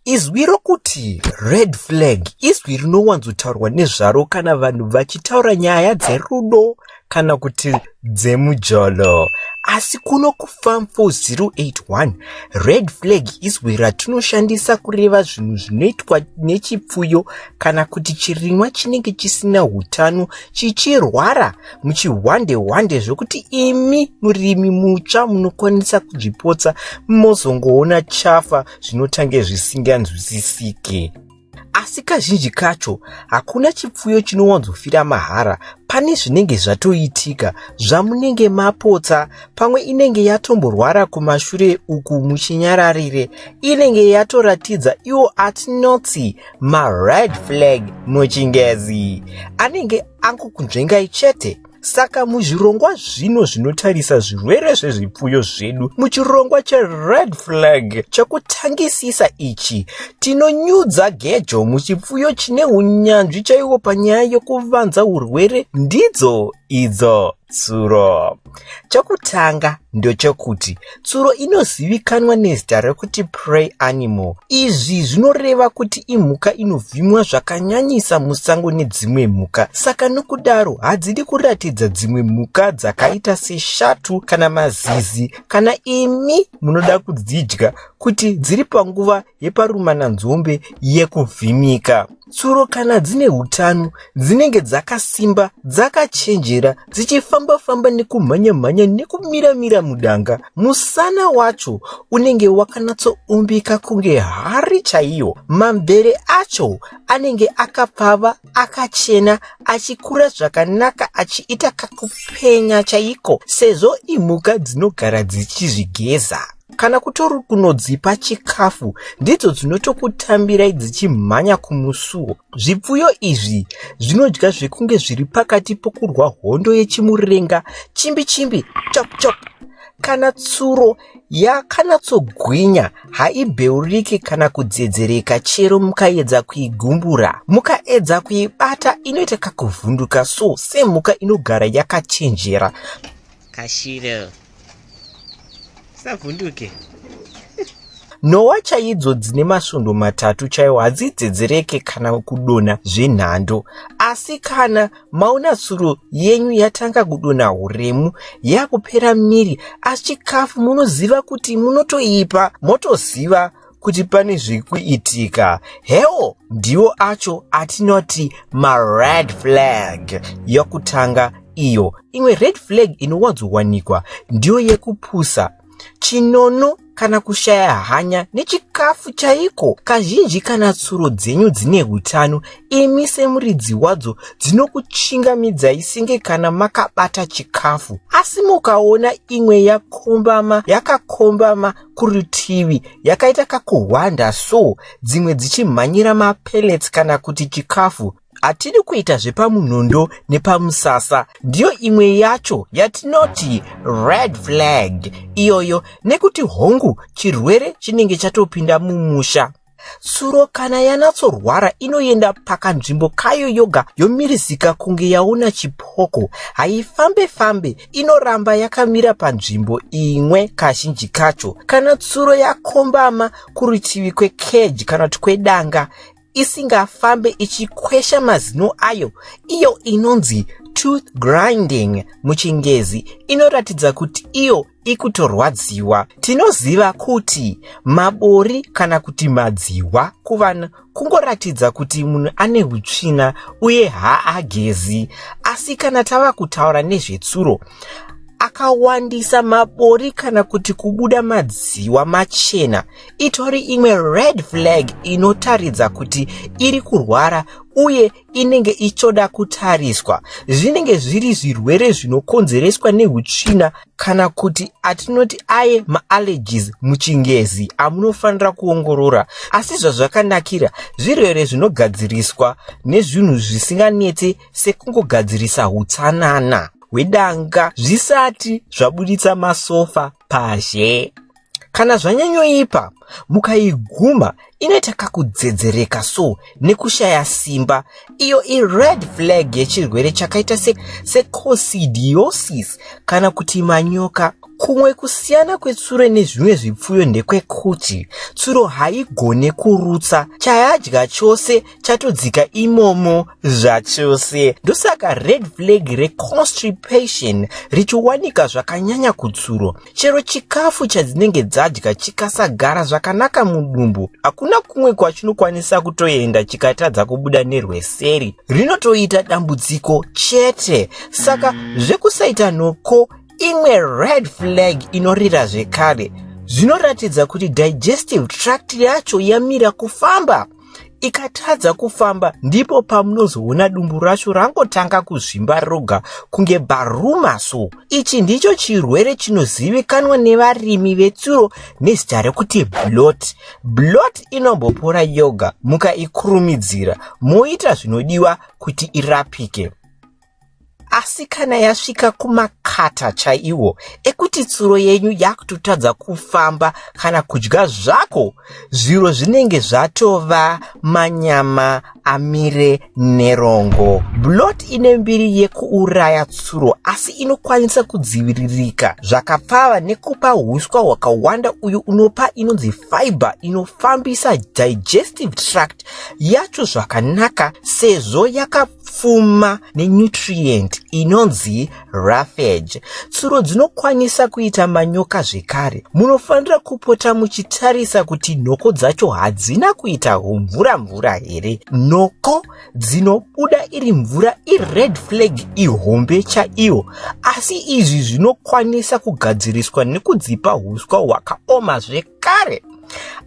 Izwi rokuti red flag izwi rinowanzotaurwa nezvaro kana vanhu vachitaura nyaya dzerudo kana kuti dzemujolo. Asi kuno kuFarm 4081, red flag izwi ratinoshandisa kureva zvinhu zvinoitwa nechipfuyo kana kuti chirimwa chinenge chisina utano chichirwara muchihwande hwande zvokuti imi murimi mutsva munokwanisa kuzvipotsa mozongoona chafa zvinotange zvisinganzwisisike. Asi kazhinji kacho hakuna chipfuyo chinowanzofira mahara pane zvinenge zvatoitika zvamunenge mapotsa. Pamwe inenge yatomborwara kumashure uku muchinyararire, inenge yatoratidza iwo atinoti mared flag muchingezi, anenge angokunzvengai chete. Saka muzvirongwa zvino zvinotarisa zvirwere zvezvipfuyo zvedu, muchirongwa cheRed Flag chekutangisisa ichi, tinonyudza gejo muchipfuyo chine unyanzvi chaiwo panyaya yekuvanza urwere, ndidzo idzo tsuro. Chekutanga ndechekuti tsuro inozivikanwa nezita rekuti prey animal. Izvi zvinoreva kuti imhuka inovhimwa zvakanyanyisa musango nedzimwe mhuka, saka nokudaro hadzidi kuratidza dzimwe mhuka dzakaita seshatu kana mazizi kana imi munoda kudzidya kuti dziri panguva yeparumananzombe yekuvhimika. Tsuro kana dzine utano dzinenge dzakasimba, dzakachenjera, dzichifamba-famba nekumhanya-mhanya nekumira-mira mudanga. Musana wacho unenge wakanatsoumbika kunge hari chaiyo. Mamvere acho anenge akapfava, akachena, achikura zvakanaka achiita kakupenya chaiko sezvo imhuka dzinogara dzichizvigeza. Kana kutori kunodzipa chikafu, ndidzo dzinotokutambirai dzichimhanya kumusuo. Zvipfuyo izvi zvinodya zvekunge zviri pakati pokurwa hondo yechimurenga, chimbi chimbi, chop chop. Kana tsuro yakanatsogwinya haibheuriki kana kudzedzereka chero mukaedza kuigumbura. Mukaedza kuibata inoita kakuvhunduka so semhuka inogara yakachenjera. Kashiro. Savhunduke. Nowa chaidzo dzine masvondo matatu chaiwo hadzidzedzereke kana kudonha zvenhando. Asi kana maona tsuro yenyu yatanga kudonha uremu, yakupera miri, asi chikafu munoziva kuti munotoipa, motoziva kuti pane zvikuitika. Hewo ndiwo acho atinoti mared flag yokutanga iyo. Imwe red flag inowanzowanikwa ndiyo yekupusa, chinono kana kushaya hanya nechikafu chaiko. Kazhinji kana tsuro dzenyu dzine utano, imi semuridzi wadzo dzinokuchingamidzai senge kana makabata chikafu. Asi mukaona imwe yakombama yakakombama kurutivi yakaita kakuhwanda so, dzimwe dzichimhanyira mapellets kana kuti chikafu, hatidi kuita zvepamunhondo nepamusasa. Ndiyo imwe yacho yatinoti red flag iyoyo, nekuti hongu chirwere chinenge chatopinda mumusha. Tsuro kana yanatsorwara inoenda pakanzvimbo kayo yoga yomirizika kunge yaona chipoko. Haifambe fambe, inoramba yakamira panzvimbo imwe kazhinji kacho. Kana tsuro yakombama kurutivi kwekeji kana kuti kwedanga isingafambe ichikwesha mazino ayo, iyo inonzi tooth grinding muchingezi, inoratidza kuti iyo ikutorwadziwa. Tinoziva kuti mabori kana kuti madziwa kuvana kungoratidza kuti munhu ane utsvina uye haagezi. Asi kana tava kutaura nezvetsuro, akawandisa mabori kana kuti kubuda madziwa machena itori imwe red flag inotaridza kuti iri kurwara uye inenge ichoda kutariswa. Zvinenge zviri zvirwere zvinokonzereswa neutsvina kana kuti atinoti aye maallergies muchingezi amunofanira kuongorora. Asi zvazvakanakira, zvirwere zvinogadziriswa nezvinhu zvisinganetse sekungogadzirisa hutsanana hwedanga zvisati zvabuditsa masofa pazhe. Kana zvanyanyoipa, mukaiguma inoita kakudzedzereka so nekushaya simba. Iyo ired flag yechirwere chakaita secoccidiosis kana kuti manyoka. Kumwe kusiyana kwetsuro nezvimwe zvipfuyo ndekwekuti tsuro haigone kurutsa, chayadya chose chatodzika imomo zvachose. Ndosaka red flag reconstipation richiwanika zvakanyanya kutsuro. Chero chikafu chadzinenge dzadya chikasagara zvakanaka mudumbu, hakuna kumwe kwachinokwanisa kutoenda chikatadza kubuda nerweseri. Rinotoita dambudziko chete. Saka zvekusaita nhoko imwe red flag inorira zvekare. Zvinoratidza kuti digestive tract yacho yamira kufamba. Ikatadza kufamba ndipo pamunozoona dumbu racho rangotanga kuzvimba roga kunge bharuma so. Ichi ndicho chirwere chinozivikanwa nevarimi vetsuro nezita rekuti bloat. Bloat inombopora yoga mukaikurumidzira moita zvinodiwa kuti irapike. Asi kana yasvika kumakata chaiwo ekuti tsuro yenyu yakutotadza kufamba kana kudya zvako, zviro zvinenge zvatova manyama amire nerongo. Bloat ine mbiri yekuuraya tsuro asi inokwanisa kudziviririka zvakapfava nekupa huswa hwakawanda uyo unopa inonzi fiber inofambisa digestive tract yacho zvakanaka sezvo yakapfuma nenutrient inonzi roughage. Tsuro dzinokwanisa kuita manyoka zvekare. Munofanira kupota muchitarisa kuti nhoko dzacho hadzina kuita humvura mvura here. Nhoko dzinobuda iri mvura ired flag ihombe chaiyo, asi izvi zvinokwanisa kugadziriswa nekudzipa huswa hwakaoma zvekare.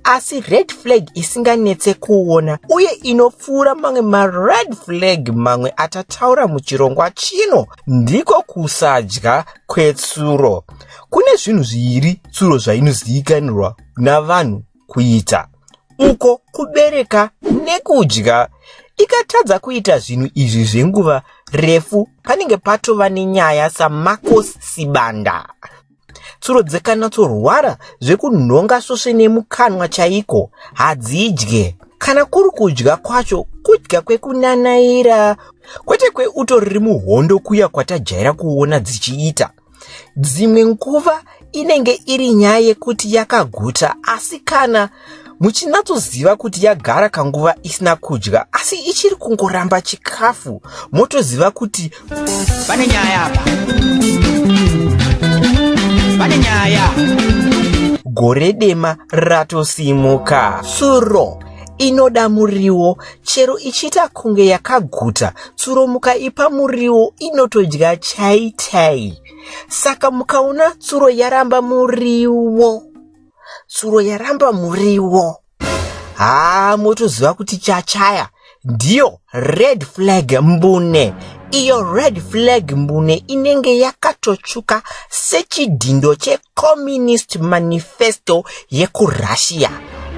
Asi red flag isinganetse kuona uye inopfuura mamwe mared flag mamwe atataura muchirongwa chino ndiko kusadya kwetsuro. Kune zvinhu zviiri tsuro zvainozivikanirwa navanhu kuita, uko kubereka nekudya. Ikatadza kuita zvinhu izvi zvenguva refu panenge patova nenyaya saMarcos Sibanda. Tsuro dzikanatsorwara zvekunhonga svosve nemukanwa chaiko hadzidye. Kana kuri kudya kwacho kudya kwekunanaira kwete kweuto riri muhondo kuya kwatajaira kuona dzichiita. Dzimwe nguva inenge iri nyaya yekuti yakaguta asi kana muchinatsoziva kuti yagara kanguva isina kudya asi ichiri kungoramba chikafu motoziva kuti pane nyaya apa, pane nyaya. Gore dema ratosimuka. Tsuro inoda muriwo chero ichiita kunge yakaguta. Tsuro mukaipa muriwo inotodya chai chai. Saka mukaona tsuro yaramba muriwo, tsuro yaramba muriwo, haa motoziva kuti chachaya. Ndiyo red flag mbune. Iyo red flag mbune inenge yakatotsvuka sechidhindo cheCommunist Manifesto yekuRussia.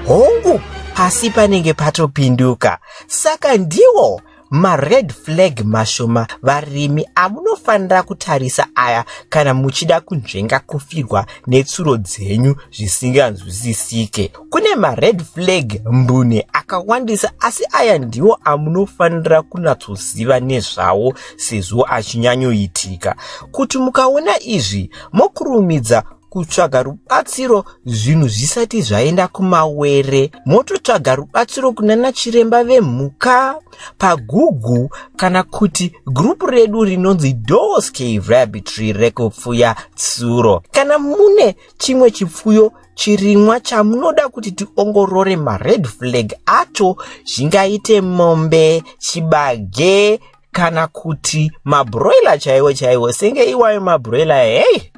Hongu, pasi panenge patopinduka. Saka ndiwo mared flag mashoma varimi amunofanira kutarisa aya kana muchida kunzvenga kufirwa netsuro dzenyu zvisinganzwisisike. Kune mared flag mbune akawandisa asi aya ndiwo amunofanira kunatsoziva nezvawo sezvo achinyanyoitika. Kuti mukaona izvi mokurumidza kutsvaga rubatsiro zvinhu zvisati zvaenda kumawere, mototsvaga rubatsiro kunana chiremba vemhuka paGoogle kana kuti gurupu redu rinonzi Doors Rabbitry rekupfuya tsuro. Kana mune chimwe chipfuyo chirimwa chamunoda kuti tiongorore mared flag acho, zvingaite mombe, chibage kana kuti mabroiler chaiwo chaiwo, senge iwayo mabroiler, hei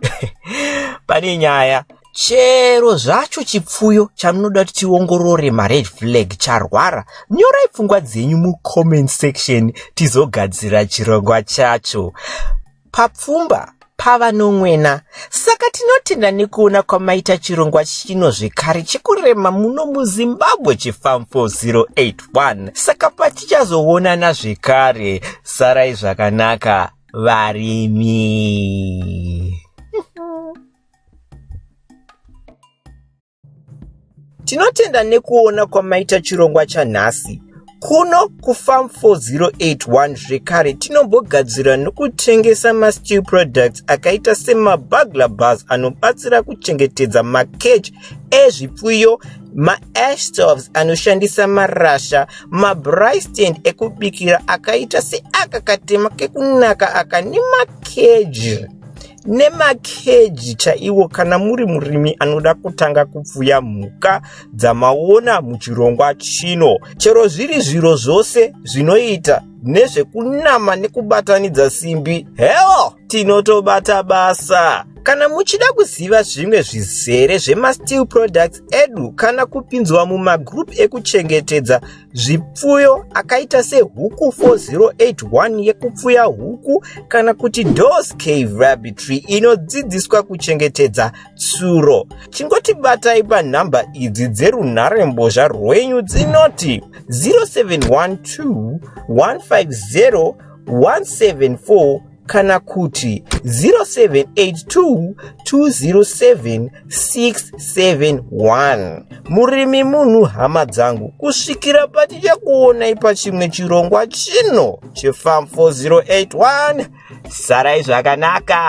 pane nyaya. Chero zvacho chipfuyo chamunoda kuti tiongorore mared flag charwara, nyorai pfungwa dzenyu mucomment section tizogadzira chirongwa chacho. Papfumba pava nomwena. Saka tinotenda nekuona kwamaita chirongwa chino zvekare chekurema muno muZimbabwe cheFarm 4081. Saka patichazoonana zvekare, sarai zvakanaka varimi. Tinotenda nekuona kwamaita chirongwa chanhasi. Kuno kuFarm 4081 zvekare tinombogadzira nokutengesa masteel products akaita semabugler bars anobatsira kuchengetedza macage ezvipfuyo, maash stoves anoshandisa marasha, mabraai stand ekubikira akaita seaka katema kekunaka aka nemakeji nemakeji chaiwo kana muri murimi anoda kutanga kupfuya mhuka dzamaona muchirongwa chino. Chero zviri zviro zvose zvinoita nezvekunama nekubatanidza simbi, hewo tinotobata basa. Kana muchida kuziva zvimwe zvizere zvemasteel products edu kana kupinzwa mumagroup ekuchengetedza zvipfuyo akaita sehuku 4081 yekupfuya huku kana kuti Dos Cave Rabbitry inodzidziswa kuchengetedza tsuro, chingotibatai panhamba idzi dzerunharembozha rwenyu dzinoti 0712 150 174 kana kuti 0782 207 671. Murimi munhu, hama dzangu, kusvikira patichakuonai pachimwe chirongwa chino cheFarm 4081, sarai zvakanaka.